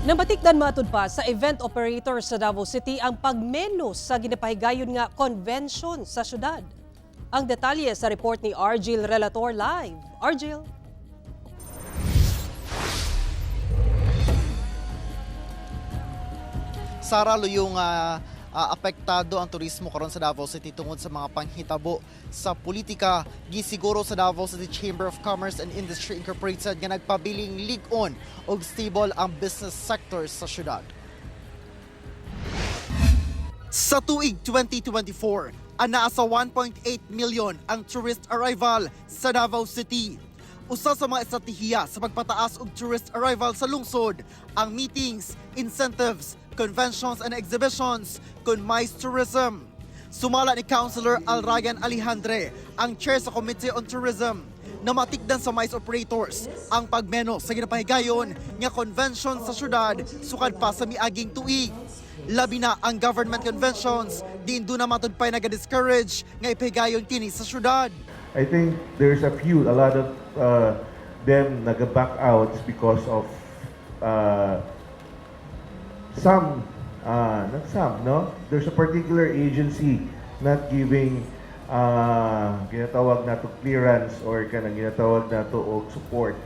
Nabatikdan matud pa sa event operator sa Davao City ang pagmenos sa ginapahigayon nga convention sa syudad. Ang detalye sa report ni Argil Relator Live. Argil? Sara, luyong apektado ang turismo karon sa Davao City tungod sa mga panghitabo sa politika. Gisiguro sa Davao City Chamber of Commerce and Industry Incorporated nga nagpabiling lig-on og stable ang business sector sa syudad. Sa tuig 2024, anaa sa 1.8 million ang tourist arrival sa Davao City. Usa sa mga estratehiya sa pagpataas og tourist arrival sa lungsod ang meetings, incentives, conventions and exhibitions kun MICE tourism. Sumala ni Councilor Alragan Alejandre, ang chair sa Committee on Tourism, na matikdan sa MICE operators ang pagmenos sa ginapahigayon nga convention sa syudad sukad pa sa miaging tuig. Labi na ang government conventions, diin doon na matud pa'y naga-discourage nga ipahigayon kini sa syudad. I think there's a few, a lot of them nag-back out because of some, not some, no? There's a particular agency not giving ginatawag na to clearance or kanang ginatawag na to og support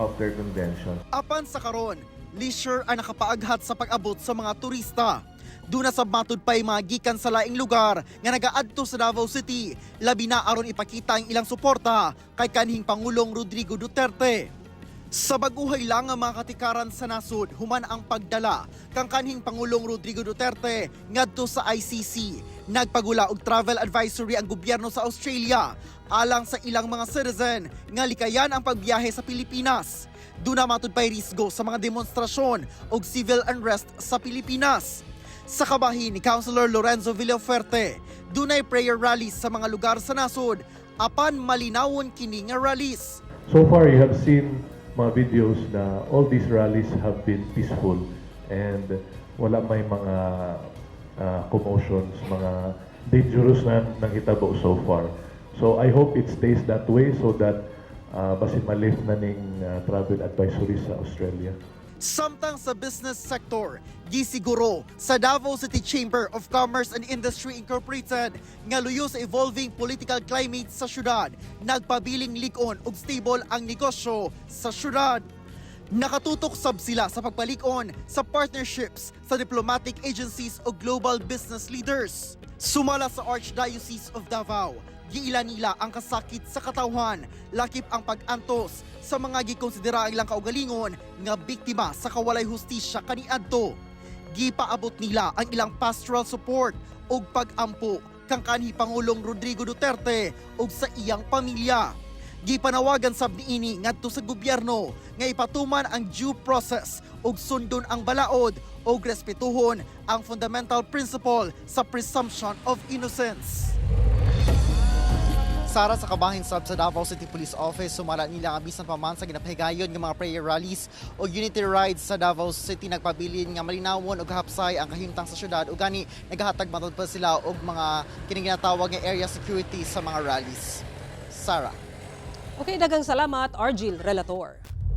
of their convention. Apan sa karon, leisure ang nakapaaghat sa pag-abot sa mga turista. Doon na sa matud pa'y mga gikan sa laing lugar nga nagaadto sa Davao City, labi na aron ipakita ang ilang suporta kay kanhing Pangulong Rodrigo Duterte. Sa baguhay lang ang mga katikaran sa nasod, human ang pagdala kang kanhing Pangulong Rodrigo Duterte ngadto sa ICC. Nagpagula og travel advisory ang gobyerno sa Australia alang sa ilang mga citizen nga likayan ang pagbiyahe sa Pilipinas. Doon na matud pa'y risgo sa mga demonstrasyon og civil unrest sa Pilipinas. Sa kabahin ni Councilor Lorenzo Villafuerte, dunay prayer rallies sa mga lugar sa nasod apan malinawon kini nga rallies. So far, you have seen mga videos na all these rallies have been peaceful and wala may mga commotions, mga dangerous na nanghitabo so far. So I hope it stays that way so that basin malift na ning travel advisory sa Australia. Samtang sa business sector, gisiguro sa Davao City Chamber of Commerce and Industry Incorporated nga luyo sa evolving political climate sa syudad, nagpabiling lig-on ug stable ang negosyo sa syudad. Nakatutok sab sila sa pagpalig-on sa partnerships sa diplomatic agencies o global business leaders. Sumala sa Archdiocese of Davao, giila nila ang kasakit sa katawhan, lakip ang pag-antos sa mga gikonsidera ang ilang kaugalingon nga biktima sa kawalay hustisya kaniadto. Gipaabot nila ang ilang pastoral support ug pag-ampo kang kanhi Pangulong Rodrigo Duterte ug sa iyang pamilya. Gipanawagan sab niini ngadto sa gobyerno nga ipatuman ang due process ug sundon ang balaod ug respetuhon ang fundamental principle sa presumption of innocence. Sara, sa kabahin sab sa Davao City Police Office, sumala nila ang bisan pa man sa ginapahigayon nga mga prayer rallies o unity rides sa Davao City, nagpabilin nga malinawon og hapsay ang kahimtang sa syudad ug gani nagahatag matod pa sila og mga kining ginatawag nga area security sa mga rallies. Sara. Okay, daghang salamat, Argil Relator.